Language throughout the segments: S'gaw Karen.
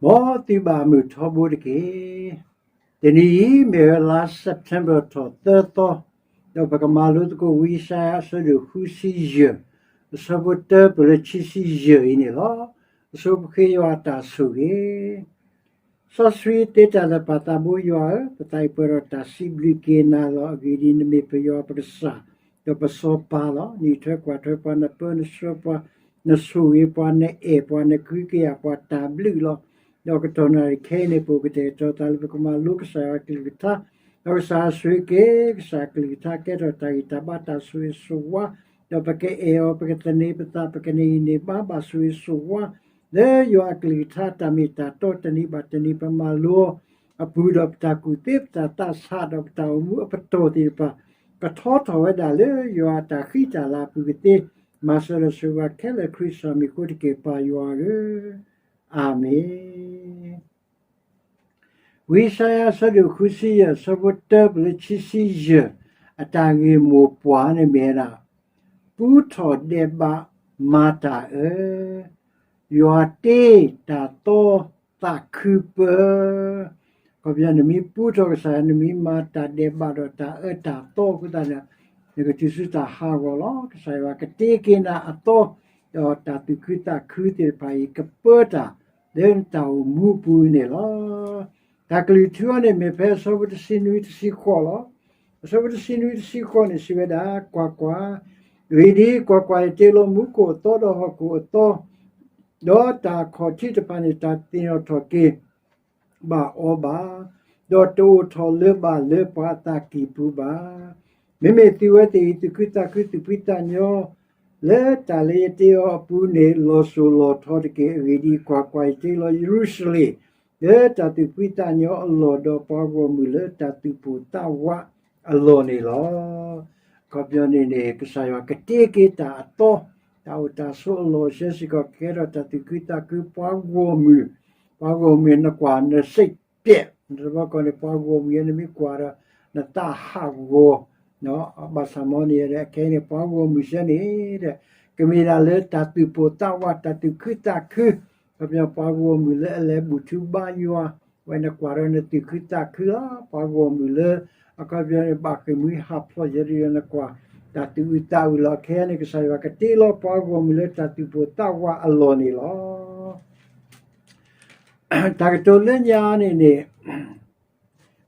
မ်သုဘၣ်မုာ်ထီဘိတက့ၢ်. တနံၤအံၤ မ့ၢ်ဝဲလါ September ထီၣ်သၢသီ, ဒီးပကမၤလိသကိး ဝံယၡါယၤ အဆၢဒိၣ်ဃုဆံယဲၢ်, အဆၢဖိတၢ ပလၢခံဆံယဲၢ်အံၤန့ၣ်လီၤ. အဆိပဃ့ယွၤအတၢ်ဆိၣ်ဂ့ၤ စီဆှံသ့တၢ်လၢာ် ပၢ်သးဘိယွၤဧၢ, ပသးအံၤပှဲၤဒီးတၢ်စံးဘျုးက့ၤနၤလီၤ. အဂ့ၢ်ဒ်အံၤ, နမ့ၢ်ပယီၤပကစၢ်, ဒီးပစီၤပၤလီၤ. နအံးထွဲကွၢ်ထွဲပှၤ, နပၢနဆှၢပှၤ, နဆိၣ်ဂ့ၤပှၤ, နအဲၣ်ပှၤ, နကဟုကယာ်ပှၤ တၢ်ဘျုးလီၤ. ဒီးကတီၢ်နၣ်ရံၣ်ခဲအံၤန့ၣ် ပအိၣ်ကတဲာ်ကတီၤသးလၢပကမၤလိကစၢ်ယွၤအကလုၢ်ကထါ, ဒီးကစၢ်ယွၤဆိၣ်ဂ့ၤက့ၤ ကစၢ်အကလုၢ်ကထါ ကဲထီၣ်တၢ်ဂံၢ်တၢ်ဘါ တၢ်ဆိၣ်ဂ့ၤဆိၣ်ဝါ, ဒီးပကအဲၣ်အီၤ, ပကသန့ၤပသး, ပကန့ၢ်ဂံၢ်န့ၢ်ဘါ ဘၣ်ဆိၣ်ဂ့ၤဆိၣ်ဝါ လၢယွၤအကလုၢ်ကထါ တၢ်မ့ၢ်တၢ်တီ တနံၤဘၣ်တနံၤ ပမၤလိအီၤအပူၤ, ဒီးပတၢ်ကူၣ်သ့ ပတၢ်သးဆး ဒီးပတၢ်အိၣ်မူအပတီၢ်သ့ၣ်တဖၣ် ကထီထီၣ်ဝဲဒၣ်လၢယွၤအတၢ်ဃံတၢ်လၤအပူၤကသ့, မၤစၢၤဒီးဆိၣ်ဂ့ၤခဲလၢာ် ခရံာ်ကစၢ်မံၤအဃိတက့ၢ် ပၢ်ယွၤဧၢ, အၤမ့ၣ်. ဝံယၡါယၤ အဆၢဒိၣ်ဃုဆံယဲၢ်, အဆၢဖိတၢ ပလၢခံဆံယဲၢ်, အတၢ်ဂ့ၢ်မိၢ်ပှၢ်န့ၣ်မ့ၢ်ဝဲဒၣ် ပူထီၣ်ဒဲးဘးမၤတၢ်အၢ, ယွၤတ့တၢ်သီသးခုပၢ, အခီပညီ နမ့ၢ်ပူထီၣ်ကစၢ်ယွၤ, နမ့ၢ်မၤတၢ်ဒဲးဘးဒီးတၢ်အၢတၢ်သီအဃိသတးန့ၣ်, နကတုၤဆူတၢ်ဟးဂီၤလီၤ. ကစၢ်ယွၤကတ့က့ၤနၤအသီ, ဒီးတၢ်သူၣ်ခုသးခုသ့ၣ်တဖၣ်အံၤ ကပၢတၢ် လၢနတၢ်အိၣ်မူအပူၤန့ၣ်လီၤ. တၢ်ကလုၢ်ထူအံၤန့ၣ် မ့ၢ်ဖဲအဆၢဖိတဆံနွံ တဆံဃိးလီၤ. အဆၢဖိတဆံနွံ တဆံဃိးန့ၣ် စံးဝဲဒၣ်, ကွၢ်ကွၢ်, အဂ့ၢ်ဒ်အံၤ, ကွၢ်ကွၢ်, ယတ့လီၤမူခိၣ်အသီ ဒီးဟီၣ်ခိၣ်အသီ, ဒီးတၢ်အခီၣ်ထံးတဖၣ်န့ၣ် တၢ်သ့ၣ်နီၣ်ထီၣ်က့ၤ ဘၣ်အီၤဘၣ်, ဒီးတအိၣ်ထီၣ်လၢဘၣ်လၢပှၤအသးကံၢ်ပူၤဘၣ်. မ့မ့ၢ်သုဝဲသ့ၣ်အံၤ သူၣ်ခုသးခု သူၣ်ဖှံသးညီ လၢတၢ်လၢယတ့အီၤအပူၤန့ၣ် လီၤစိၤလီၤထီတက့ၢ်. အဂ့ၢ်ဒ်အံၤ, ကွၢ်ကွၢ်, ယတ့လီၤယရူၤၡလ့ၣ် လၢတၢ်သူၣ်ဖှံသးညီအလီၢ်, ဒီးပှၤဂီၢ်မုၢ်လၢတၢ်သူၣ်ပိၢ်သးဝးအလီၢ်န့ၣ်လီၤ. အခီပညီန့ၣ်န့ၣ် ကစၢ်ယွၤကတ့က့ၤတၢ်အသီ, တၢ်အိၣ်တၢ်ဆိးအလီၢ်စဲစ့ၢ်ကီး ကဲထီၣ်တၢ်သူၣ်ခုသးခု ပှၤဂီၢ်မုၢ်, ပှၤဂီၢ်မုၢ် နကွၢ် နစိတ်ပျက်, နတဘျီကီၢ်န့ၣ် ပှၤဂီၢ်မုၢ်အံၤ နမ့ၢ်ကွၢ်ဒီး နသးဟးဂီၤ, ဘၣ်ဆၣ်မ်န့ၣ်ဒီး အခဲအံၤန့ၣ် ပှၤဂီၢ်မုၢ်စဲန့ၣ်ဒီး ကမ့ၢ်ဒၣ်လၢတၢ်သူၣ်ပိၢ်သးဝး တၢ်သူၣ်ခုသးခု, အခီပညီပှၤဂီၢ်မုၢ်လၢအလဲၤဘူၣ်ထူဘါယွၤ, ဝဲနကွၢ်ဒီးနသူၣ်ခုသးခုလီၤ. ပှၤဂီၢ်မုၢ်လၢ အခီပညီန့ၣ် ဘၣ်ဃ့ၢ်မှံဟးဖျိးယဲဒီး နကွၢ်တၢ်သူၣ်အုးသးအုးလီၤ. ခဲအံၤန့ၣ် ကစၢ်ယွၤကတ့လီၤပှၤဂီၢ်မုၢ်လၢတၢ်သူၣ်ပိၢ်သးဝးအလီၢ်န့ၣ်လီၤ. တၢ်ကတိၤလၢညါန့ၣ်န့ၣ်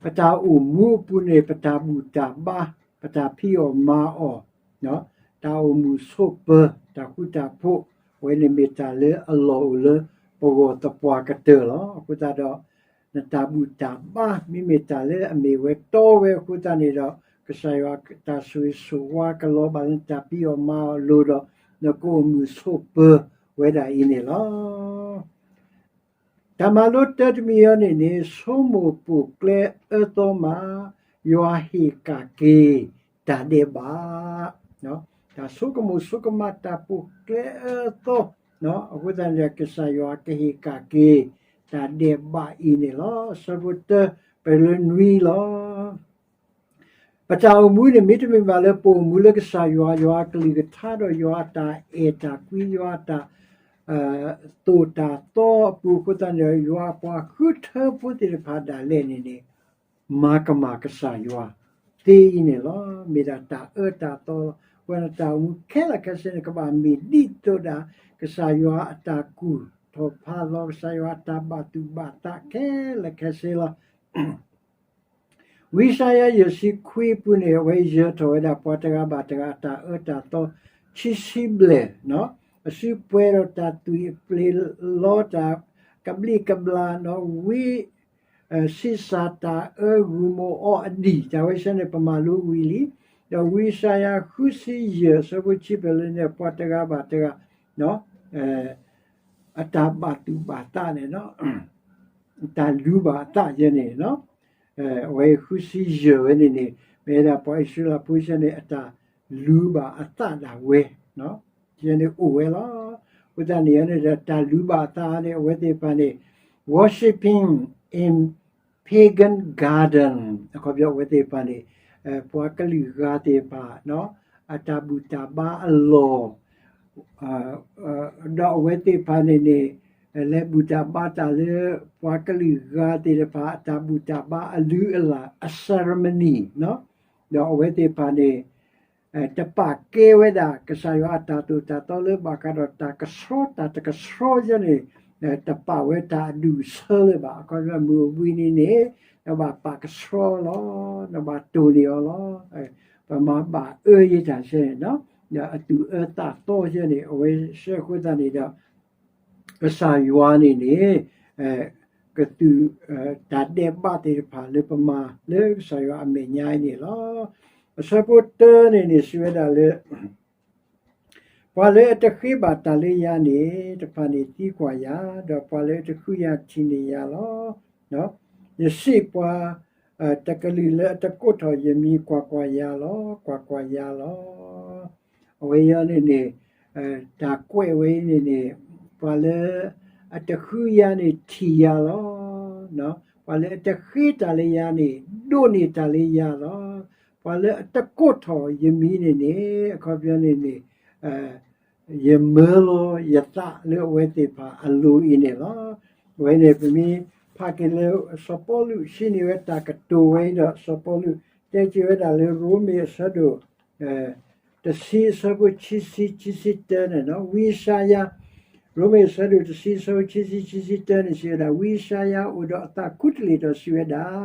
ပတၢ်အိၣ်မူအပူၤန့ၣ် ပတၢ်ဘူၣ်တၢ်ဘါ, ပတၢ်ဖံးအီၣ်မၤအီၣ်, တၢ်အိၣ်မုာ်ဆိးပၢၤ, တၢ်ဃူတၢ်ဖိး, အဝဲန့ၣ်မ့ၢ်တၢ်လၢအလီၢ်အိၣ်လၢပဂီၢ်သပှၢ်ကတၢၢ်လီၤ. အဃိသတးဒီး နတၢ်ဘူၣ်တၢ်ဘါ မ့မ့ၢ်တၢ်လၢအမ့ၢ်ဝဲတီဝဲအဃိသတးန့ၣ်ဒီး ကစၢ်ယွၤတၢ်ဆိၣ်ဂ့ၤဆိၣ်ဝါကလီၤဘၣ်လၢနတၢ်ဖံးအီၣ်မၤအီၣ်အလိၤဒီး နကအိၣ်မုာ်ဆိးပၢၤဝဲဒၣ်အံၤန့ၣ်လီၤ. တၢ်မၤလိတၢတမံၤအံၤန့ၣ်န့ၣ် ဆိကမိၣ်ပိာ်ကျဲအၢသီမး, ယွၤဟ့ၣ်ကၣ်က့ၤတၢ်ဒဲးဘး, တၢ်ဆိကမိၣ်ဆိကမး တၢ်ပိာ်ကျဲအၢသီ, အဃိသတးန့ၣ် ကစၢ်ယွၤကဟ့ၣ်ကၣ်က့ၤ တၢ်ဒဲးဘးအံၤန့ၣ်လီၤ. အဆၢဖိတၢ ပလၢနွံလီၤ. ပတၢ်အိၣ်မူန့ၣ် မ့တမ့ၢ်ဘၣ်လၢပအိၣ်မူလၢကစၢ်ယွၤ, ယွၤအကလုၢ်ကထါဒီးယွၤအတၢ်အဲၣ်တၢ်ကွံ, ယွၤအတၢ်သိၣ်တၢ်သီအပူၤအဃိသတးန့ၣ် ယွၤအပှၤဃုထၢဖိသ့ၣ်တဖၣ်ဒၣ်လဲာ်န့ၣ်န့ၣ် မၤကမၣ်ကစၢ်ယွၤသ့အံၤန့ၣ်လီၤ. မ့ၢ်ဒၣ်တၢ်အၢတၢ်သီလီၤ. အဃိန့ၣ် တၢ်အိၣ်မူခဲလၢာ်ခဲဆ့န့ၣ် ကဘၣ်မ့ၢ်ဒ်သိးဒၣ် ကစၢ်ယွၤအတၢ်ကူၣ်ထီၣ်ဖးလီၤ, ကစၢ်ယွၤအတၢ်ဘၣ်သူၣ်ဘၣ်သးခဲလၢာ်ခဲဆ့လီၤ. ဝံယၡါယၤ ယဲၢ်ဆံခွံအပူၤန့ၣ် အဝဲယၢၤထီၣ်ဝဲဒၣ်ပှၤတဂၤဘၣ်တဂၤ အတၢ်အၢတၢ်သီ ခံဆံဘျဲၣ်, အစုပှဲၤဒီးတၢ်သွံၣ်အပျ့ၤလီၤ, တၢ်ကဘျံးကဘျၣ်, ဝံ, ဆံးစၢ်တၢ်အၢ ဂုၢ်မိၢ်အီအဒံၣ်, တၢ်ဝဲဆၢန့ၣ် ပမၤလိဝံၤလံ. ဒီးဝံယၡါယၤ ဃုဆံယဲၢ် အဆၢဖိခံ ပလၢန့ၣ် ပှၤတဂၤဘၣ်တဂၤ အတၢ်ဘၣ်သူၣ်ဘၣ်သးန့ၣ် တၢ်လူၤဘၣ်အသးယဲန့ၣ်, အဝဲဃုဆံယဲၢ်ဝဲန့ၣ်န့ၣ် မ့ၢ်ဝဲဒၣ်ပှၤအံၣ်စရ့လးဖိဆၢန့ၣ် အတၢ်လူၤဘၣ်အသးဒၣ်ဝဲ, ယဲန့ၣ်အိၣ်ဝဲလီၤ. အဃိသတးန့ၣ်န့ၣ်ဒီး တၢ်လူၤဘၣ်အသးန့ၣ် အဝဲသ့ၣ်တဖၣ်န့ၣ် worshipping in pagan garden အခီပညီအဝဲသ့ၣ်တဖၣ်န့ၣ် ပှၤကလုာ်ဂၤသ့ၣ်တဖၣ် အတၢ်ဘူၣ်တၢ်ဘါအလီၢ် ဒီးအဝဲသ့ၣ်တဖၣ်န့ၣ်န့ၣ် လဲၤဘူၣ်တၢ်ဘါတၢ်လၢ ပှၤကလုာ်ဂၤသ့ၣ်တဖၣ် အတၢ်ဘူၣ်တၢ်ဘါအလုၢ်အလၢ် အ ceremony ဒီးအဝဲသ့ၣ်တဖၣ်န့ၣ် တပာ်ကဲဝဲဒၣ် ကစၢ်ယွၤအတၢ်သိၣ်တၢ်သီလၢဘၣ်ဃးဒီးတၢ်ကဆှီတၢ်တကဆှီယဲန့ၣ် တပာ်ဝဲတၢ်အဒူၣ်အဆၢလၢၤဘၣ်. အခီပညီမုၢ်အိၣ်ဘှံးနံၤန့ၣ် နဘၣ်ပာ်ကဆှီလီၤ, နဘၣ်တိၢ်န့ၢ်အီၤလီၤ. ပမၤဘၣ်အၢယဲတၢ်ဆဲန့ၣ် အသူၣ်အၢသးသီယဲန့ၣ် အဝဲဆှၢအဃိသတးန့ၣ်ဒီး ကစၢ်ယွၤန့ၣ်န့ၣ် ကသူၣ် တၢ်ဒဲးဘးသ့ၣ်တဖၣ်လၢပမၤလၢကစၢ်ယွၤအမဲာ်ညါအံၤန့ၣ်လီၤ. အဆၢဖိတၢန့ၣ်န့ၣ် စံးဝဲဒၣ်လၢ ပှၤလၢအတဃ့ဘၣ်တၢ်လၢယၤန့ၣ်တဖၣ်န့ၣ်သံကွၢ်ယၤ, ဒီးပှၤလၢအတဃုယၤထံၣ်န့ၢ်ယၤလီၤ. ယစံးပှၤ တကလုာ်လၢအတကိးထီၣ်ယမံၤ ကွၢ်ကွၢ်ယၤလီၤ, ကွၢ်ကွၢ်ယၤလီၤ. အဝဲအံၤန့ၣ်န့ၣ် တၢ်ကွဲးဝဲအံၤန့ၣ်န့ၣ် ပှၤလၢအတဃုယၤန့ၣ်ထံၣ်ယၤလီၤ. ပှၤလၢအတဃ့တၢ်လၢယၤန့ၣ် ဒိးန့ၢ်တၢ်လၢယၤလီၤ. ပှၤလၢအတကိးထီၣ်ယမံၤန့ၣ်န့ၣ် အခီပညီန့ၣ်န့ၣ် ယမၢလီၤယသးလၢအဝဲသ့ၣ်တဖၣ်အလိၤအံၤန့ၣ်လီၤ. အဝဲန့ၣ်ပမ့ၢ်ဖးက့ၤလၢ စီၤပီလူးဟံးန့ၢ်ဝဲတၢ်ကတိၤဝဲအံၤဒီး စီၤပီလူးတဲက့ၤဝဲဒၣ်လၢရိမ့ၤအဆၢဒိၣ် တဆံအဆၢဖိခံဆံ ခံဆံတၢန့ၣ် ဝံယၡါယၤ ရိမ့ၤအဆၢဒိၣ်တဆံအဆၢဖိခံဆံ ခံဆံတၢန့ၣ် စံးဝဲဒၣ် ဝံယၡါယၤအိၣ်ဒီးအသးခူတလ့ၢ်ဒီးစံးဝဲဒၣ်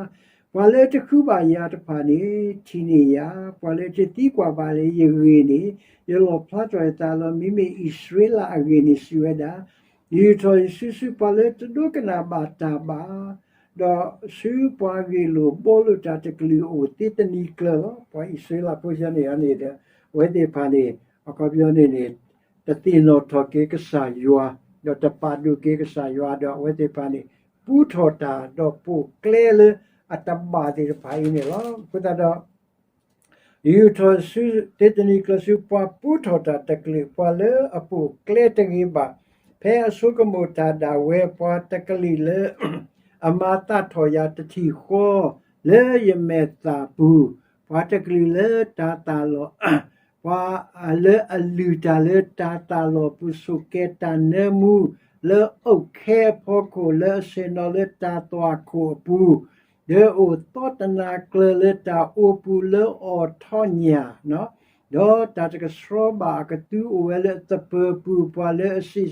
ပှၤလၢအတဃုဘၣ်ယၤတဖၣ်န့ၣ် ထံၣ်န့ၢ်ယၤ, ပှၤလၢအတသံကွၢ်ဘၣ်လၢယဂ့ၢ်န့ၣ် ယလီၣ်ဖျါထီၣ်ယသးလီၤ. မ့မ့ၢ်အံၣ်စရ့လးအဂ့ၢ်န့ၣ် စံးဝဲဒၣ် ယယူာ်ထီၣ်ယစုဆူပှၤလၢတဒိကနၣ်ဘၣ်တၢ်ဘၣ် ဒီးဆူပှၤဂ့ၢ်လိာ်ဘှီလိာ်တၢ်တကလုာ်အအိၣ်သ့တနံၤကျၢၤလီၤ. ပှၤအံၣ်စရ့လးဖိယဲန့ၣ်န့ၣ်ဒီး အဝဲသ့ၣ်တဖၣ်န့ၣ် အခီပညီန့ၣ်န့ၣ် တသ့ၣ်နီၣ်ထီၣ်က့ၤကစၢ်ယွၤ ဒီးတပာ်ဒိၣ်က့ၤကစၢ်ယွၤဒီးအဝဲသ့ၣ်တဖၣ်န့ၣ် ပူထီၣ်တၢ်ဒီးပိာ်ကျဲလၢအတဘၣ်သ့ၣ်တဖၣ်အံၤန့ၣ်လီၤ. အဃိသတးဒီး ယယူာ်ထီၣ်စုသ့တနံၤကျၢၤဆူပှၤပူထီၣ်တၢ်တကလုာ် ပှၤလၢအပိာ်ကျဲတဂ့ၤဘၣ်, ဖဲအဆိကမိၣ်တၢ်ဒၣ်ဝဲ ပှၤတကလုာ်လၢ အမၤသးထီၣ်ယၤတထံၣ်ဃီ လၢယမဲာ်သၣ်ပူၤ, ပှၤတကလုာ်လၢတၢ်သၣ်လီၤ ပှၤလၢအလုၢ်တၢ်လၢတၢ်သၣ်လီၤပူၤ ဆိၣ်ကဲၤတၢ်နၢမူ လၢအုတ်ခဲအဖီခိၣ် လၢအဆ့ၣ်နီၤလၢတၢ်သွၣ်ခိၣ်အပူၤ, ဒီးအိၣ်သီတနၤကျၢၤလၢတၢ်အိပူၤလၢအိးထီၣ်ညၣ်, ဒီးတၢ်တကဆှီဘၣ်အကသူအိၣ်ဝဲလၢအသပၢၤပူၤ ပှၤလၢအစံး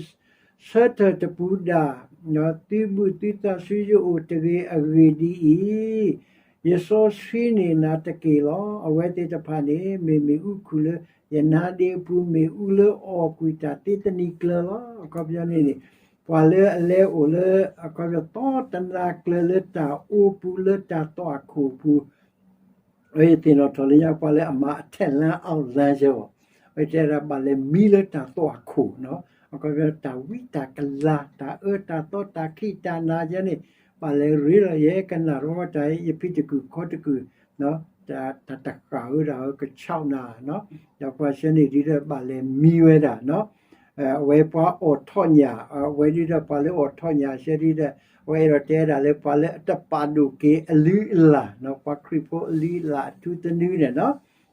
ဆၢထၢၣ်တပူၤဒၣ်, သုဘူၣ်သုသးဆူယအိၣ်တဂ့ၤအဂ့ၢ်ဒ်အံၤ, ယစီဆှံန့ၢ်နၤတက့ၢ်လီၤ. အဝဲသ့ၣ်တဖၣ်န့ၣ် မ့ၢ်မ့ၣ်အူခူၣ်လၢယနါဒ့အပူၤ မ့ၣ်အူလၢအီၣ်ကွံာ်တၢ်သ့တနံၤကျၢၤလီၤ. အခီပညီန့ၣ်န့ၣ် ပှၤလၢအလဲၤအိၣ်လၢ အခီပညီသီတနၤကျၢၤလၢတၢ်အိပူၤလၢတၢ်သွၣ်ခိၣ်ပူၤ ယသ့ၣ်နီၣ်ထီၣ်လၢညါ ပှၤလၢအမၤအထဲလၢအီၣ်လၢယဲၢ်, ဝဲတဲဒၣ်ဘၣ်လဲၤမံလၢတၢ်သွၣ်ခိၣ်နီၤ, အခီပညီတၢ်ဝံတၢ်ကလၤ တၢ်အၢတၢ်သီ တၢ်ခံးတၢ်နၤယဲန့ၣ် ဘၣ်လဲၤရ့လီၤ ယဲကနၣ်ရီတၢ် ယဖံးတကုာ်ခီတကုာ် တၢ်တဃၣ်ဧၢ တၢ်အၢကဆီၣ်နၤနီၤ, ဒီးပှၤဆၢန့ၣ်ဒ်ဒီးဘၣ်လဲၤမံဝဲဒၣ်နီၤ အဝဲပှၤအိးထီၣ်ညၣ် အဝဲဒ်ဒီးပှၤလၢအိးထီၣ်ညၣ်ဆၢဒ်ဒီး အဝဲအဲၣ်ဒိးတဲဒၣ်လၢပှၤလၢအတပာ်ဒိၣ်က့ၤအလုၢ်အလၢ်နီၤ ပှၤခရံာ်ဖိအလုၢ်အလၢ်အထူသနူန့ၣ်နီၤ,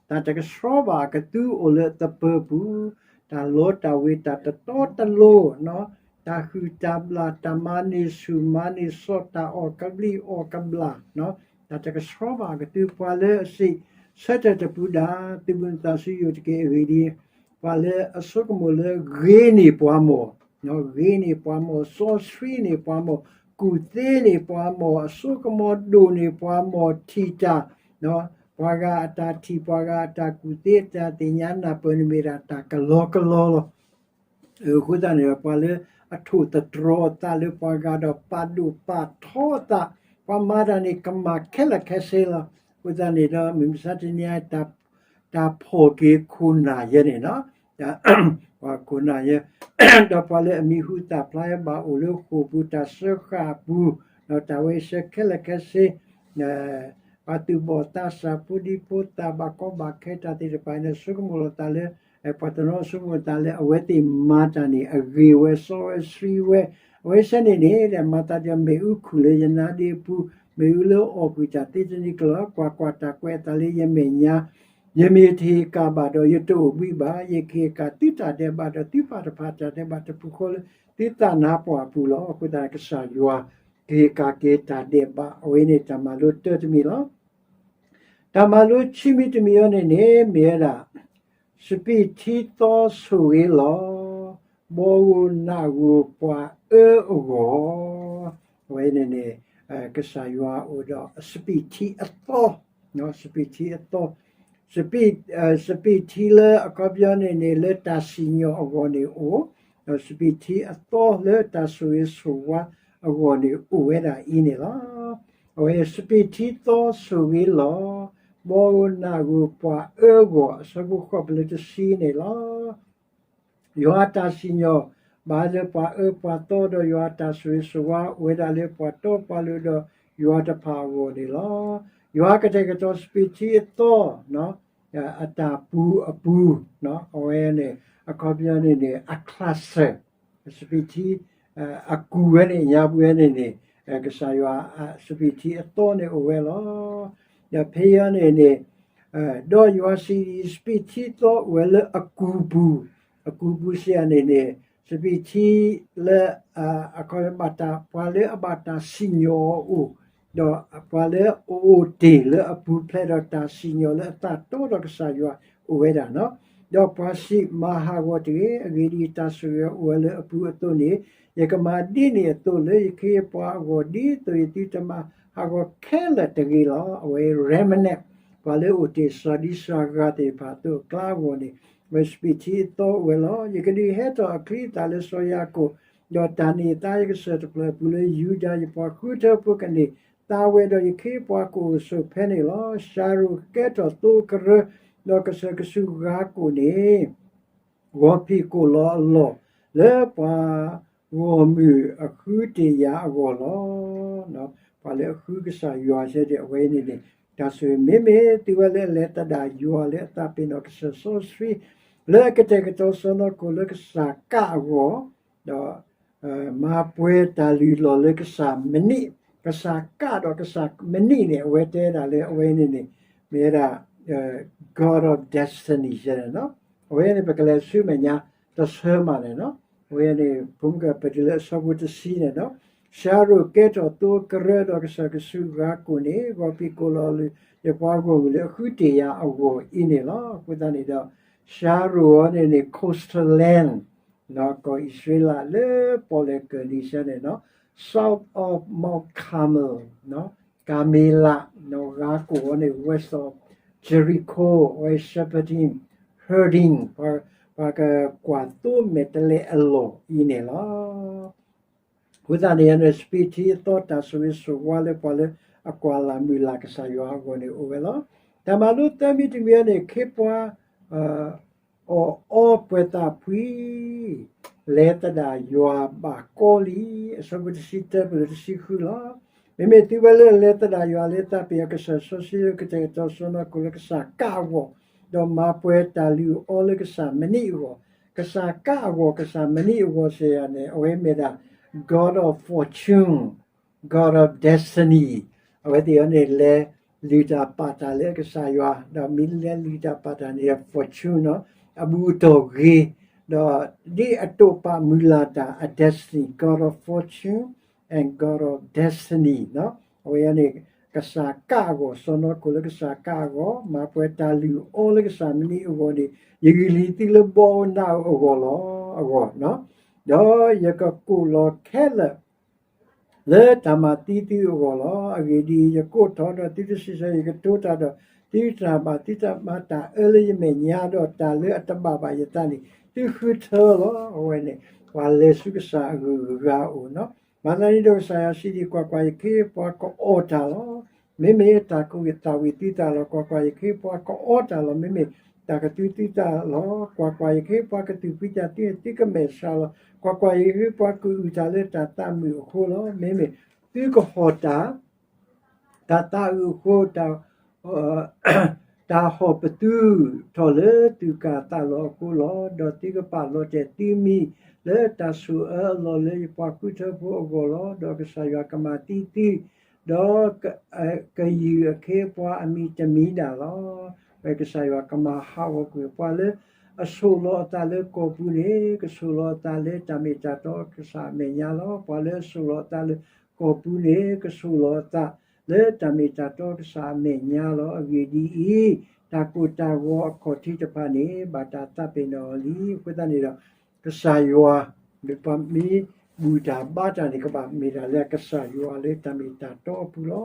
တၢ်တကဆှီဘၣ်အကသူအိၣ်လၢအသပၢၤပူၤ, တၢ်လီတၢ်ဝ့ၤတၢ်တတီတလိၤနီၤ, တၢ်ဟုၣ်တၢ်ဘျၣ် တၢ်မၤန့ၢ်ဆူၣ်မၤန့ၢ်စီၤ တၢ်အီၣ်ကဘျံးအီၣ်ကဘျၣ်နီၤ, တၢ်တကဆှီဘၣ်အကသူ ပှၤလၢအစံးဆၢထၢၣ်တပူၤဒၣ် သုဘူၣ်နသးဆူယအိၣ်တက့ၢ်အဂ့ၢ်ဒ်အံၤ, ပှၤလၢအဆိကမိၣ်လၢဂ့ၤန့ၢ်ပှၤမီၢ်, ဂ့ၤန့ၢ်ပှၤမီၢ် စီဆှံန့ၢ်ပှၤမီၢ် ကူၣ်သ့န့ၢ်ပှၤမီၢ် အစိကမီၤဒိၣ်န့ၢ်ပှၤမီၢ်ထံၣ်တၢ်, ပှၤဂၤအတၢ်ထံၣ် ပှၤဂၤအတၢ်ကူၣ်သ့ တၢ်သ့ၣ်ညါနၢ်ပၢၢ်န့ၣ်မ့ၢ်ဒၣ်တၢ်ကလီကလီလီၤ. အဃိသတးန့ၣ်ဒီး ပှၤလၢအထိၣ်သတြီၤအသးလၢပှၤဂၤဒီးပာ်ဒိၣ်ပာ်ထီအသး, ပှၤမၤတၢ်န့ၣ် ကမၣ်ခဲလၢာ်ခဲဆ့လီၤ. အဃိသတးန့ၣ်ဒီး မုၢ်မဆါတနံၤအံၤ တၢ်ဖီၣ်က့ၤခိၣ်နၢ်ယဲန့ၣ်နီၤ, ပှၤခိၣ်နၢ်ယဲ, ဒီးပှၤလၢအမံၤဟူသၣ်ဖျါ ဘၣ်အိၣ်လၢဃိာ်ပူၤ တၢ်စၢဃာ်အပူၤ, ဒီးတၢ်ဝဲဆၢခဲလၢာ်ခဲဆ့ ပှၤသူၣ်ဘီၣ်သးစၢ် ဖိဒံဖိသၣ် ဘၣ်ကီဘၣ်ခဲတၢ်သ့ၣ်တဖၣ်န့ၣ် ဆိကမိၣ်လီၤသးလၢ ပှၤတနီၤဆိကမိၣ်သးလၢ အဝဲသ့ၣ်မၤတၢ်န့ၣ် အဂ့ၤဝဲ စီဝဲဆှံဝဲ, အဝဲဆၢန့ၣ်န့ၣ် မၤသးဒ်မ့ၣ်အူခူၣ်လၢယနါဒ့အပူၤ, မ့ၣ်အူလၢအီၣ်ကွံာ်တၢ်သ့တနံၤကျၢၤလီၤ. ကွၢ်ကွၢ်, တၢ်ကွဲးအသးလၢယမဲာ်ညါ ယမ့ၢ်တဟ့ၣ်ကၣ်ဘၣ်ဒီး ယတအိၣ်ဘှံးဘၣ်. ယကဟ့ၣ်ကၣ်သုတၢ်ဒဲးဘးဒီး သုပာ်တဖၣ်တၢ်ဒဲးဘးတပူၤဃီလၢ သုသးနါပှၢ်အပူၤလီၤ. အဃိသတး ကစၢ်ယွၤ ကဟ့ၣ်ကၣ်က့ၤတၢ်ဒဲးဘး အဝဲန့ၣ်တၢ်မၤလိတၢတမံၤလီၤ. တၢ်မၤလိခံမံၤတမံၤအံၤန့ၣ်န့ၣ် မ့ၢ်ဝဲဒၣ် စပံးထံသီဆိၣ်ဂ့ၤလီၤ, ဘီဧိၤနးဧိၤပှၤအၢအဂီၢ်, အဝဲန့ၣ်န့ၣ် ကစၢ်ယွၤအိၣ်ဒီးစပံးထံအသီ, စပံးထံအသီ, စပံး, စပံးထံလၢအခီပညီန့ၣ်န့ၣ် လၢတၢ်စံၣ်ညီၣ်အဂီၢ်န့ၣ်အိၣ်, ဒီးစပံးထံအသီလၢတၢ်ဆိၣ်ဂ့ၤဆိၣ်ဝါအဂီၢ်န့ၣ် အိၣ်ဝဲဒၣ်အံၤန့ၣ်လီၤ. အဝဲစပံးထံသီဆိၣ်ဂ့ၤလီၤ, ဘီဧိၤနးဧိၤပှၤအၢအဂီၢ် အဆၢဖိဃိးပလၢတဆံန့ၣ်လီၤ. ယွၤအတၢ်စံၣ်ညီၣ်ဘၣ်လၢပှၤအၢပှၤသီ ဒီးယွၤအတၢ်ဆိၣ်ဂ့ၤဆိၣ်ဝါ အိၣ်ဝဲဒၣ်လၢပှၤတီပှၤလိၤဒီးယွၤတဖၣ်အဂီၢ်န့ၣ်လီၤ. ယွၤကတဲာ်ကတီၤစပံးထံအသီ အတၢ်ပူၤအပူၤ, အဝဲန့ၣ် အခီပညီန့ၣ်န့ၣ် အချၢစၢၣ်, စပံးထံ အကူၢ်ဝဲန့ၣ် ညါပူၤဝဲန့ၣ်န့ၣ် ကစၢ်ယွၤ စပံးထံအသီန့ၣ်အိၣ်ဝဲလီၤ. ဒီးဖဲအံၤန့ၣ်န့ၣ် ဒီးယွၤစံးဒ်အံၤ, စပံးထံသီအိၣ်ဝဲလၢအကူၢ်ပူၤ, အကူၢ်ပူၤစံးယၤန့ၣ်န့ၣ် စပံးထံလၢ အခီပညီ ပှၤလၢအဘၣ်တၢ်စံၣ်ညီၣ်အီၤအိၣ်, ဒီးပှၤလၢအအိၣ်တ့ၢ်လၢအပူၤဖျဲးဒီးတၢ်စံၣ်ညီၣ်လၢအသၣ်တီဒီးကစၢ်ယွၤအိၣ်ဝဲဒၣ်လီၤ. ဒီးပှၤစံး, မၤဟးဂီၤတဂ့ၤ, အဂ့ၢ်ဒ်အံၤ, တၢ်ဆိၣ်ဂ့ၤအိၣ်ဝဲလၢအပူၤအသိးန့ၣ်, ယကမၤဒ်န့ၣ်အသိးလၢယခ့ယပှၤအဂီၢ် ဒ်သိးယသုတမၤဟးဂီၤခဲလၢာ်တဂ့ၤလီၤ. အဝဲ remnant ပှၤလၢအအိၣ်တ့ၢ်စှၤဒံစှၤဂၤသ့ၣ်တဖၣ်အသိးအကျါအဂီၢ်န့ၣ် အဝဲစပံးထံအသီအိၣ်ဝဲလီၤ. ယကဒုးဟဲထီၣ်အချံအသၣ်လၢစီၤယၤကိာ်, ဒီးတၢ်န့ၢ်သါယကစၢၢ်တဖျၢၣ်အပူၤလၢယူဒၤ, ယပှၤဃုထၢဖိကန့ၢ်သါဝဲ, ဒီးယခ့ယပှၤကအိၣ်ဆိးဖဲန့ၣ်လီၤ. ရှၤရိၤကဲထီၣ်သိကရၢ, ဒီးကစၢၢ်ကဆူးဂၤကိာ်န့ၣ် ဂီၤဖံးကိာ်လီၤအလီၢ် လၢပှၤဂီၢ်မုၢ်အဃုတ့ၢ်ယၤအဂီၢ်လီၤ. ပှၤလၢအဃုကစၢ်ယွၤဆၢဒ်အဝဲန့ၣ်န့ၣ် တၢ်ဆိၣ်ဂ့ၤ မ့မ့ၢ်သုဝဲလၢအလဲၤသဒၣ်ယွၤလၢအသးပ့ၤနီၣ်ကစၢၢ်စီဆှံ လၢအကတဲာ်ကတီၤစီၢ်နီၤခိၣ်လၢကစၢ်ကးအဂီၢ်, ဒီး မၤပှဲၤတၢ်လုၢ်လီၢ်လၢကစၢ်မနံၤ, ကစၢ်ကးဒီးကစၢ်မနံၤန့ၣ် အဝဲတဲဒၣ်လၢအဝဲန့ၣ်န့ၣ် မ့ၢ်ဝဲဒၣ် God of destiny န့ၣ်လီၤ. အဝဲန့ၣ် ပကလဲၤဆူမဲာ်ညါတဆၢမးန့ၣ်လီၤ. အဝဲန့ၣ် ဖိမုၣ်ကပတုၤလၢအဆၢဖိတဆံန့ၣ်လီၤ. ရှၤရိၤကဲထီၣ်သိကရၢဒီးကစၢၢ်ကဆူးဂၤကိာ်န့ၣ် ဂီၤဖံးကိာ်လီၤလၢ ယပှၤဂီၢ်မုၢ်လၢအဃုတ့ၢ်ယၤအဂီၢ်အံၤန့ၣ်လီၤ. အဃိသတးန့ၣ်ဒီး ရှၤရိၤအံၤန့ၣ်န့ၣ် coastal land ကီၢ်အံၣ်စရ့လးလၢပီၣ်လဲၣ်ကၢၢ်နံၤဆၢန့ၣ်လီၤ. South of Mount Carmel, ကၤမ့လး, ဂၤကိာ်အံၤန့ၣ် west of Jericho, အဝဲ shepherding, herding, ပှၤကကွၢ်သိမဲာ်တဲးလဲးအလီၢ်အံၤန့ၣ်လီၤ. အဃိသတးန့ၣ်န့ၣ် စပံးထံအသီတၢ်ဆိၣ်ဂ့ၤဆိၣ်ဝါလၢပှၤလၢအကွၢ်လၢ်မုၢ်လၢ်ကစၢ်ယွၤအဂီၢ်န့ၣ်အိၣ်ဝဲလီၤ. တၢ်မၤလိသၢမံၤတမံၤန့ၣ် ခ့ပှၤ အီၣ်အီပှဲၤသးဖှံ, လဲၤသဒၣ်ယွၤဘၣ်ကီလံ, အဆၢဖိတဆံတၢပလၢတဆံဃုလီၤ. မ့မ့ၢ်သုဝဲလၢအလဲၤသဒၣ်ယွၤလၢသးပ့ၤနီၣ်ကစၢၢ်စီဆှံလၢကတဲာ်ကတီၤစီၢ်နီၤခိၣ်လၢကစၢ်ကးအဂီၢ်, ဒီးမၤပှဲၤတၢ်လုၢ်အီၣ်လၢကစၢ်မနံၤအဂီၢ်, ကစၢ်ကးအဂီၢ် ကစၢ်မနံၤအဂီၢ်စ့ၢ်ယၤန့ၣ် အဝဲမ့ၢ်ဒၣ် God of fortune, God of destiny, အဝဲသ့ၣ်အံၤန့ၣ် လဲၤလုၢ်တၢ်ပာ်တၢ်လၢကစၢ်ယွၤ, ဒီးမ့ၢ်လဲၤလုၢ်တၢ်ပာ်တၢ်န့ၣ် fortune နီၤ, အဘူၣ်အတီၢ်ဂ့ၤ, ဒီးဒ်အတိာ်ပာ်မုၢ်လၢ်တၢ်အ destiny, God of fortune and God of destiny နီၤ, အဝဲအံၤန့ၣ် ကစၢ်ကးအဂီၢ်, စီၢ်နီၤခိၣ်လၢကစၢ်ကးအဂီၢ်, မၤပှဲၤတၢ်လုၢ်အီၣ်လၢကစၢ်မနံၤအဂီၢ်န့ၣ်, ယဂံၢ်လံၤသုလၢဘီဧိၤနးဧိၤအဂီၢ်လီၤ, အဂီၢ်, ဒီးယကကိးလီၤခဲလၢာ် လၢတၢ်မၤသံသုအဂီၢ်လီၤ. အဂ့ၢ်ဒ်အံၤ, ယကိးထီၣ်ဒီးသုတစံးဆၢ, ယကတိၤတၢ်ဒီးသုတတၢ်ဘၣ်, သုတၢ်မၤတၢ်အၢလၢယမဲာ်ညါ, ဒီးတၢ်လၢအတဘၣ်ဘၣ်ယသးန့ၣ် သုဃုထၢလီၤ. အဝဲန့ၣ် ပှၤလဲၤဆူကစၢ်အဂုၤအဂၤအအိၣ်နီၤ. မၤသးဒ်န့ၣ်ဒီးကစၢ်ယွၤစံးဒ်အံၤ, ကွၢ်ကွၢ်, ယခ့ယပှၤကအီၣ်တၢ်လီၤ. မ့မ့ၢ်တၢ်ကဝံၣ်သၣ်ဝံၣ်သုသၣ်လီၤ. ကွၢ်ကွၢ်, ယခ့ယပှၤကအီတၢ်လီၤ. မ့မ့ၢ်တၢ်ကသူသုသၣ်လီၤ. ကွၢ်ကွၢ်, ယခ့ယပှၤကသူၣ်ဖှံတၢ်, သုန့ၣ်သုကမဲာ်ဆှးလီၤ. ကွၢ်ကွၢ်, ယခ့ယပှၤကအုၣ်တၢ်လၢတၢ်သးမုာ်အဃိလီၤ. မ့မ့ၢ်သုကဟီၣ်တၢ် တၢ်သးအုးအဃိ, တၢ်ဟီၣ်ပသူထီၣ်လၢသူၣ်ကၢ်သးလီၤအဃိလီၤ. ဒီးသုကပာ်လီၤတဲာ်သုမံၤလၢတၢ်ဆိၣ်အၢအလီၢ်လၢယပှၤဃုထၢဖိအဂီၢ်လီၤ. ဒီးကစၢ်ယွၤကမၤသံသု, ဒီးကယုၢ်အခ့အပှၤအမံၤတမံၤဒၣ်လီၤ. ဝဲကစၢ်ယွၤကမၤဟးဂီၤကွံာ် ပှၤလၢအဆိၣ်လီၤအသးလၢကီၢ်ပူၤန့ၣ် ကဆိၣ်လီၤအသးလၢတၢ်မ့ၢ်တၢ်တီကစၢ်အမဲာ်ညါလီၤ. ပှၤလၢအဆိၣ်လီၤအသးလၢကီၢ်ပူၤန့ၣ် ကဆိၣ်လီၤအသးလၢတၢ်မ့ၢ်တၢ်တီကစၢ်အမဲာ်ညါလီၤ. အဂ့ၢ်ဒ်အံၤ, တၢ်ကိၢ်တၢ်ဂီၤအခီၣ်ထံးတဖၣ်န့ၣ် ဘၣ်တၢ်သးပ့ၤနီၣ်အီၤလံ. အဃိသတးန့ၣ်ဒီး ကစၢ်ယွၤ မ့ၢ်ပှၤမ့ၢ်ဘူၣ်တၢ်ဘါတၢ်န့ၣ် ကဘၣ်မ့ၢ်တၢ်လၢကစၢ်ယွၤလၢတၢ်မ့ၢ်တၢ်တီအပူၤလီ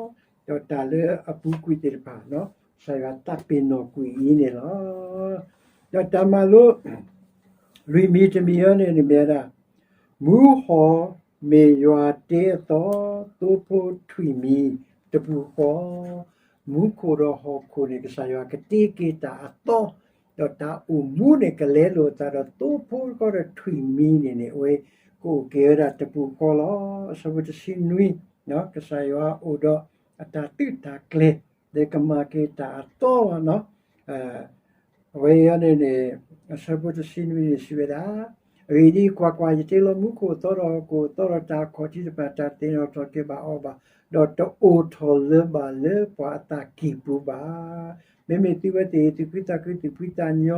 ၤ. ဒီးတၢ်လၢအပူၤကွံာ်သ့ၣ်တဖၣ် ကစၢ်ယွၤသးပ့ၤနီၣ်ကွံာ်အံၤန့ၣ်လီၤ. ဒီးတၢ်မၤလိ လွံၢ်မံၤတမံၤအံၤန့ၣ် မ့ၢ်ဝဲဒၣ် မူဟီၣ်မ့ၢ်ယွၤတ့အသီ, သိဖိထွံၣ်မံၤတပူၤဃီ, မူခိၣ်ဒီးဟီၣ်ခိၣ်န့ၣ် ကစၢ်ယွၤကတ့က့ၤတၢ်အသီ, ဒီးတၢ်အိၣ်မူန့ၣ် ကလဲလိာ်အသးဒီးသိဖိဃီဒီးထွံၣ်မံၤန့ၣ်န့ၣ် အဝဲကအိၣ်က့ၤဝဲဒၣ်တပူၤဃီလီၤ. အဆၢဖိတဆံနွံ, ကစၢ်ယွၤအိၣ်ဒီးအတၢ်သုးတၢ်ကျဲၤ လၢကမၤက့ၤတၢ်အသီလီၤ. အဝဲအံၤန့ၣ်န့ၣ် အဆၢဖိတဆံနွံန့ၣ်စံးဝဲဒၣ်, အဂ့ၢ်ဒ်အံၤ, ကွၢ်ကွၢ်, ယတ့လီၤမူခိၣ်အသီဒီးဟီၣ်ခိၣ်အသီဒီးတၢ်အခီၣ်ထံးတဖၣ်, တၢ်သ့ၣ်နီၣ်ထီၣ်က့ၤဘၣ်အီၤဘၣ်, ဒီးတအိၣ်ထီၣ်လၢၤဘၣ်လၢပှၤအသးကံၢ်ပူၤဘၣ်. မ့မ့ၢ်သုဝဲသ့ၣ် သုးဖှံသးခု သူၣ်ဖှံသးညီ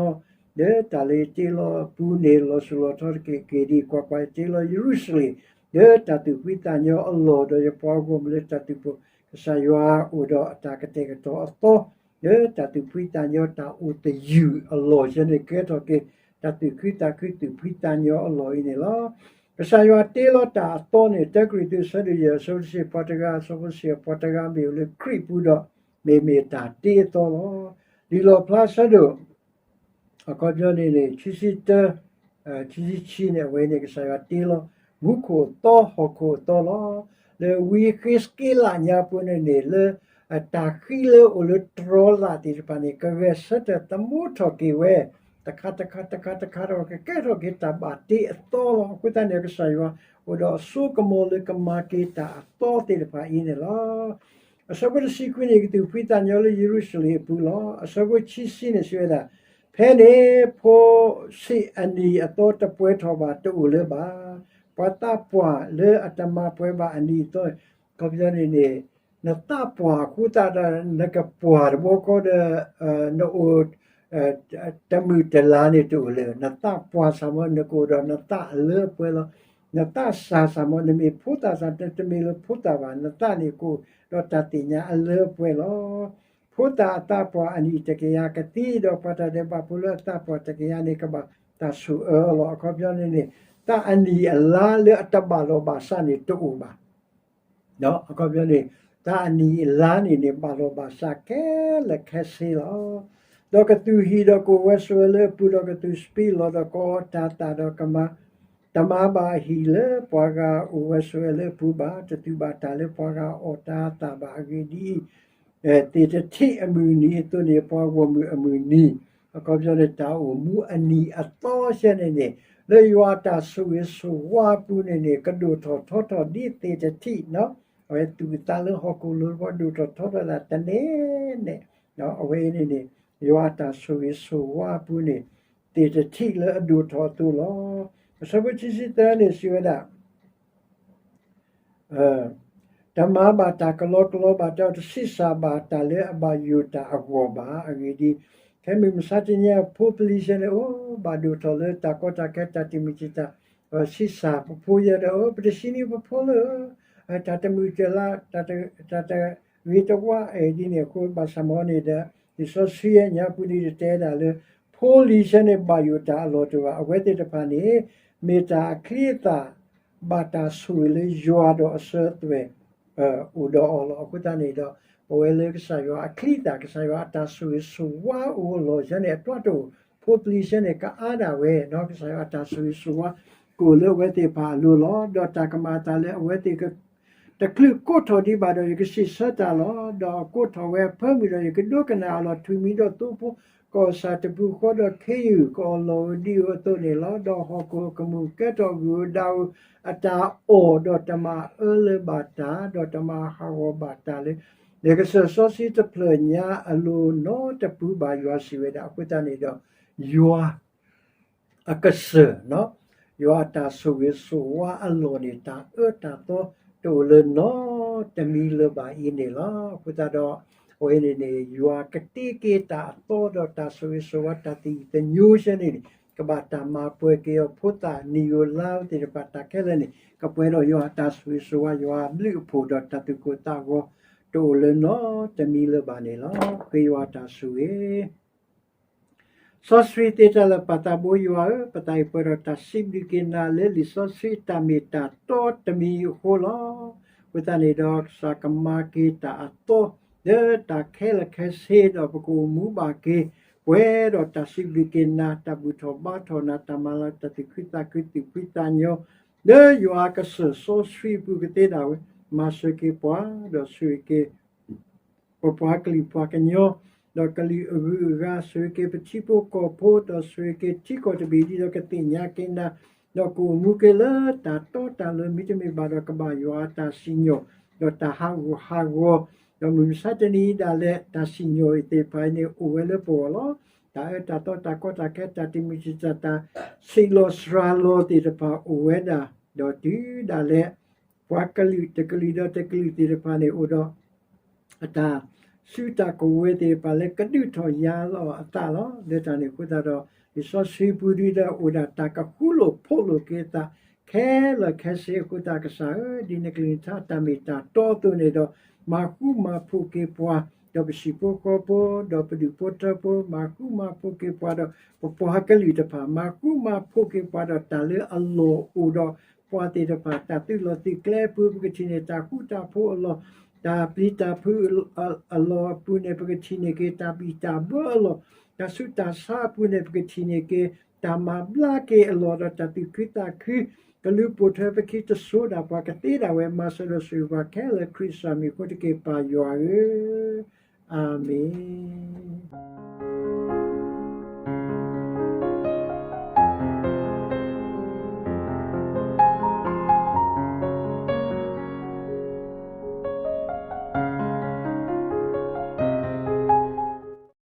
လၢတၢ်လၢယတ့လီၤအပူၤန့ၣ် လီၤစိၤလီၤထီတက့ၢ်. အဂ့ၢ်ဒ်အံၤ, ကွၢ်ကွၢ်, ယတ့လီၤယရူၤၡလ့ၣ် လၢတၢ်သူၣ်ဖှံသးညီအလီၢ်, ဒီးယပှၤဂီၢ်မုၢ်လၢတၢ်သူၣ်ပိၢ်, ကစၢ်ယွၤအိၣ်ဒီးအတၢ်ကတဲာ်ကတီၤအသီ လၢတၢ်သူၣ်ဖှံသးညီတၢ်အိၣ်သယုၢ်အလီၢ်, ယဲန့ၣ်ကဲထီၣ်က့ၤ တၢ်သူၣ်ခုသးခု သူၣ်ဖှံသးညီအလီၢ်အံၤန့ၣ်လီၤ. ကစၢ်ယွၤတ့လီၤတၢ်အသီန့ၣ် တၢကရံၣ်သူး အဆၢဒိၣ်ယဲၢ် အဆၢဖိတဆံ ပှၤတဂၤ, အဆၢဖိတဆံ ပှၤတဂၤမ့ၢ်အိၣ်လၢခရံာ်ပူၤဒီး မ့မ့ၢ်တၢ်တ့အသီလီၤ. လံာ်လီၣ်ဖျါအဆၢဒိၣ် အခီပညီန့ၣ်န့ၣ် ခံဆံတၢ, ခံဆံခံန့ၣ် အဝဲန့ၣ် ကစၢ်ယွၤတ့လီၤ မူခိၣ်အသီ ဟီၣ်ခိၣ်အသီလီၤ. လၢဝံဃ့းစက့လးညါပူၤန့ၣ်န့ၣ် လၢတၢ်ဃံလၢအိၣ်လၢတြီလၢ်သ့ၣ်တဖၣ်န့ၣ် ကဂဲၤဆၢထၢၣ်သမူထီၣ်က့ၤဝဲ တခါတခါ တခါတခါဒီး ကကဲထီၣ်က့ၤတၢ်ဘၣ်တ့အသီလီၤ. အဃိသတးန့ၣ် ကစၢ်ယွၤအိၣ်ဒီးအစိကမီၤလၢကမၤက့ၤတၢ်အသီသ့ၣ်တဖၣ်အံၤန့ၣ်လီၤ. အဆၢဖိတဆံခွံန့ၣ် ကသူၣ်ဖှံသးညီလၢယရူၤၡလ့ၣ်အပူၤလီၤ. အဆၢဖိခံဆံန့ၣ် စံးဝဲဒၣ်, ဖဲန့ၣ် ဖိဆံးအနံၤအသီတပှဲၤထီၣ်ဘၣ်, တအိၣ်လၢၤဘၣ်. ပှၤသးပှၢ်လၢအတမၤပှဲၤဘၣ်အနံၤအသီ, အခီပညီန့ၣ်န့ၣ် နသးပှၢ်အဃိသတးဒီး နကပှၢ်တဘျီဃီဒီး နအိၣ် တမုာ်တလၤန့ၣ်တအိၣ်လၢၤ. နသးပှၢ်စ့ၢ်မီၤ နကအိၣ်ဒီးနသးအလၢအပှဲၤလီၤ. နသးစၢ်စ့ၢ်မီၤ နမ့ၢ်ဖိသၣ်စ့ၢ် နတမ့ၢ်လၢဖိသၣ်စ့ၢ် နတမ့ၢ်လၢဖိသၣ်ဘၣ်, နသးန့ၣ်ကအိၣ်ဒီးတၢ်သ့ၣ်ညါအလၢအပှဲၤလီၤ. ဖိသၣ်အသးပှၢ်အနံၣ်တကယၤကသံ, ဒီးပှၤတၢ်ဒဲးဘးဖိလၢအသးပှၢ်တကယၤန့ၣ် ကဘၣ်တၢ်ဆိၣ်အၢအီၤလီၤ. အခီပညီန့ၣ်န့ၣ် သးအနံၣ်အလါလၢအတဘၣ်လီၢ်ဘၣ်စးန့ၣ်တအိၣ်ဘၣ်. အခီပညီန့ၣ် သးအနံၣ်အလါန့ၣ်န့ၣ် ဘၣ်လီၢ်ဘၣ်စးခဲလၢာ်ခဲဆ့လီၤ. ဒီးကသူၣ်ဟံၣ်ဒီးကအိၣ်ဝဲဆိးဝဲလၢအပူၤ, ဒီးကသူၣ်စပံးလီၢ်ဒီးကအီၣ်တၤသၣ်ဒီးကမၤ, တမၤဘၣ်အဟံၣ်လၢပှၤဂၤအိၣ်ဝဲဆိးဝဲလၢအပူၤဘၣ်, တသူၣ်ဘၣ်တၢ်လၢပှၤဂၤအီၣ်တၤသၣ်ဘၣ်. အဂ့ၢ်ဒ်အံၤ, သ့ၣ်တထံၣ်အမုၢ်နံၤအသိးန့ၣ် ပှၤဂီၢ်မုၢ်အမုၢ်နံၤ, အခီပညီန့ၣ် တၢ်အိၣ်မူအနံၤအသီစဲန့ၣ်န့ၣ် လၢယွၤအတၢ်ဆိၣ်ဂ့ၤဆိၣ်ဝါအပူၤန့ၣ်န့ၣ် ကဒိၣ်ထီၣ်ထီထီၣ်ဒ်သ့ၣ်တထံၣ်, အဝဲသူၣ်အသးလၢဟီၣ်ခိၣ်လိၤတဘျီ ဒိၣ်ထီၣ်ထီထီၣ်သးတန့ၢ်န့ၣ်, အဝဲအံၤန့ၣ်န့ၣ် ယွၤအတၢ်ဆိၣ်ဂ့ၤဆိၣ်ဝါအပူၤန့ၣ် သ့ၣ်တထံၣ်လၢအဒိၣ်ထီၣ်အသိးလီၤ. အဆၢဖိခံဆံသၢန့ၣ် စံးဝဲဒၣ် တမၤဘၣ်တၢ်ကလီကလီဘၣ်, တၢ်တဆံးစၢ်ဘၣ်တၢ်လၢအဘၣ်ယိၣ်တၢ်အဂီၢ်ဘၣ်. အဂ့ၢ်ဒ်အံၤ, ခဲမုၢ်မဆါတနံၤညါ ဖိပလံၤစဲန့ၣ် အိၣ်ဘၣ်ဒိၣ်ထီၣ်လၢတၢ်ကီတၢ်ခဲ တၢ်တမုာ်တၢ် ဆံးစၢ်ပဖိယဲဒီး ပတဆံးန့ၢ်ပဖိလၢ တၢ်တမုာ်တလၤ တၢ်တဂ့ၤတဝါဒ်န့ၣ်အဃိ ဘၣ်ဆၣ်မ့ၢ်န့ၣ်ဒီး လံာ်စီဆှံညါပူၤန့ၣ်တတဲဒၣ်လၢ ဖိလံၤစဲန့ၣ် ဘၣ်ယိၣ်တၢ်အလီၢ်တအိၣ်ဘၣ်. အဝဲသ့ၣ်တဖၣ်န့ၣ် မ့ၢ်တၢ်အချံအသၣ် ဘၣ်တၢ်ဆိၣ်ဂ့ၤလၢယွၤဒီးအစၢၤအသွဲၣ် အိၣ်ဒီးအီၤလီၤ. အဃိသတးန့ၣ်ဒီး ပဝဲလၢကစၢ်ယွၤအချံအသၣ် ကစၢ်ယွၤအတၢ်ဆိၣ်ဂ့ၤဆိၣ်ဝါအိၣ်အလီၢ်စဲန့ၣ် အတၢ်တအိၣ် ဖိပလံၤစဲန့ၣ် ကအါဒၣ်ဝဲ ကစၢ်ယွၤအတၢ်ဆိၣ်ဂ့ၤဆိၣ်ဝါ ကအိၣ်လၢအဝဲသ့ၣ်တဖၣ်အလိၤလီၤ. ဒီးတၢ်ကမၤအသးလၢအဝဲသ့ၣ် တချုးကိးထီၣ်ဒံးဘၣ်ဒီး ယကစံးဆၢတၢ်လီၤ. ဒီးအကိးထီၣ်ဝဲအဖၢမုၢ်ဒီး ယကဒိကနၣ်အီၤလီၤ. ထွံၣ်မံၤဒီးသိဖိ ကအီၣ်ဆၣ်တပူၤဃီဒီး ခ့ယုၢ်ကအီၣ်လီၢ်ဧိၤဒံဧိၤအသိးန့ၣ်လီၤ. ဒီးဟီၣ်ခိၣ်အကမူၣ်ကဲထီၣ်ဂုၢ်ဧိၤဒၣ်ဧိၤအတၢ်အီၣ်, ဒီးတမၤအၢလၢၤဘၣ်တၢ်, ဒီးတမၤဟးဂီၤဘၣ်တၢ်လၢ လံာ်ကစၢၢ်စီဆှံတဖျၢၣ်ညါအလိၤနီတပူၤဘၣ် ယွၤစံးဝဲဒၣ်. အဃိသတးန့ၣ်ဒီး ယွၤ အကစၢၢ်, ယွၤအတၢ်ဆိၣ်ဂ့ၤဆိၣ်ဝါအလီၢ်န့ၣ် တၢ်အၢတၢ်သီတအိၣ်လၢၤနီတမံၤလၢၤဘၣ်အံၤန့ၣ်လီၤ. အဃိသတးဒီး အဝဲန့ၣ်န့ၣ် ယွၤကတ့က့ၤတၢ်အသီဒီးတၢ်ဆိၣ်ဂ့ၤဆိၣ်ဝါ တၢ်သယုၢ်သညိဆၢန့ၣ်န့ၣ် ကဘၣ်တၢ်မၤပှဲၤက့ၤအီၤ ဖိသၣ်နံၣ်ယိၤလါသ့ၣ်တဖၣ် တၢ်ခဲလၢာ်န့ၣ် ကပှဲၤဒီးယွၤအတၢ်ဆိၣ်ဂ့ၤဆိၣ်ဝါ ယွၤအဘျုးအဖှိၣ်ဒီးတၢ်သူၣ်ကိၢ်သးဂီၤ တအိၣ်လၢနီတမံၤလၢၤဘၣ်န့ၣ်လီၤ. ဃ့ယွၤအတၢ်ဆိၣ်ဂ့ၤ စီဆှံသ့တၢ်လၢာ် ပၢ်သးဘိယွၤဧၢ, ပသးအံၤပှဲၤဒီးတၢ်စံးဘျုးက့ၤနၤလၢလံာ်စီဆှံတၢ်မ့ၢ်တၢ်တီတမံၤအဃိလီၤ. အဃိသတးန့ၣ်ဒီး ကစၢ်ကမၤက့ၤတၢ်အသီ လၢတၢ်ခဲလၢာ်ခဲဆ့ဒီး ပကအိၣ်မူဘၣ်က့ၤ ပှဲၤဒီးတၢ်စံးဘျုးက့ၤနၤ, တၢ်ဘူၣ်ထီၣ်ဘါထီၣ်နၤ, တၢ်မၤလၤတၢ်သူၣ်ခုသးခု သူၣ်ဖှံသးညီ လၢယွၤအကစၢၢ်စီဆှံအပူၤကသ့ဒၣ်ဝဲ, မၤစၢၤက့ၤပှၤ ဒီးဆိၣ်ဂ့ၤက့ၤ ပပှၤကလုာ်ပှၤကညီ, ဒီးကလုာ်အဂုၤအဂၤ, ဆိၣ်ဂ့ၤက့ၤပထံဖိကီၢ်ဖိ, ဒီးဆိၣ်ဂ့ၤက့ၤထံကီၢ်တဘ့ၣ် ဒ်သိးကသ့ၣ်ညါက့ၤနၤ, ဒီးကအိၣ်မူက့ၤလၢတၢ်တီတၢ်လိၤ မ့တမ့ၢ်ဘၣ်ဒီး ကဘၣ်ယွၤအတၢ်စံၣ်ညီၣ်, ဒီးတၢ်ဟးဂူာ်ဟးဂီၤ, ဒီးမုၢ်မဆါတနံၤအံၤဒၣ်လဲာ် တၢ်စံၣ်ညီၣ်အံၤသ့ၣ်တဖၣ်အံၤန့ၣ် အိၣ်ဝဲလၢပဂီၢ်လီၤ. တၢ်အၢတၢ်သီ တၢ်ကီတၢ်ခဲ တၢ်တမုာ်တၢ် တၢ်ဆံးလီၤစှၤလီၤသ့ၣ်တဖၣ်အိၣ်ဝဲဒၣ်, ဒီးတုၤဒၣ်လဲာ် ပှၤကလုာ်တကလုာ်ဒီးတကလုာ်သ့ၣ်တဖၣ်န့ၣ် အိၣ်ဒီး အတၢ်စုတၢ်ကဝဲၤသ့ၣ်တဖၣ်လၢကဒုးထီၣ်ယၤလီၤအသးလီၤ. လၢတၢ်န့ၣ်အဃိသတးဒီး လံာ်စီဆှံပူၤဒ်ဒီးအိၣ်ဒၣ်တၢ်ကဃူလိာ်ဖိးလိာ်က့ၤအသး ခဲလၢာ်ခဲဆ့အဃိသတး ကစၢ်ဧၢ, ဒ်နကလုၢ်နကထါတၢ်မ့ၢ်တၢ်တီအသိးန့ၣ်ဒီး မၤဃူမၤဖိးက့ၤပှၤ, ဒီးပဟံၣ်ဖိဃီဖိ, ဒီးပဒူၣ်ဖိထၢဖိ, မၤဃူမၤဖိးက့ၤပှၤဒီး ပပှၤကလုာ်တဖၣ်, မၤဃူမၤဖိးက့ၤပှၤဒီးတၢ်လၢအလီၢ်အိၣ်ဒီး ပှၤသ့ၣ်တဖၣ် တၢ်သုးလီၢ်သုးကျဲအပူၤ ပကထံၣ်န့ၢ်တၢ်ဃူတၢ်ဖိးအလီၢ်, တၢ်ပျံၤတၢ်ဖုးအလီၢ်အပူၤန့ၣ် ပကထံၣ်န့ၢ်က့ၤတၢ်ဘံၣ်တၢ်ဘၢအလီၢ်, တၢ်ဆူးတၢ်ဆါအပူၤန့ၣ် ပကထံၣ်န့ၢ်က့ၤ တၢ်မၤဘျါက့ၤအလီၢ်ဒီးတၢ်သူၣ်ခုသးခု, ကလူၤပိာ်ထွဲပခံတစိၤဒၣ်ပှၤကသ့ဒၣ်ဝဲ မၤစၢၤဒီးဆိၣ်ဂ့ၤပှၤခဲလၢာ် ခရံာ်စၢ်မံၤအဃိတက့ၢ် ပၢ်ယွၤဧၢ, အၤမ့ၣ်.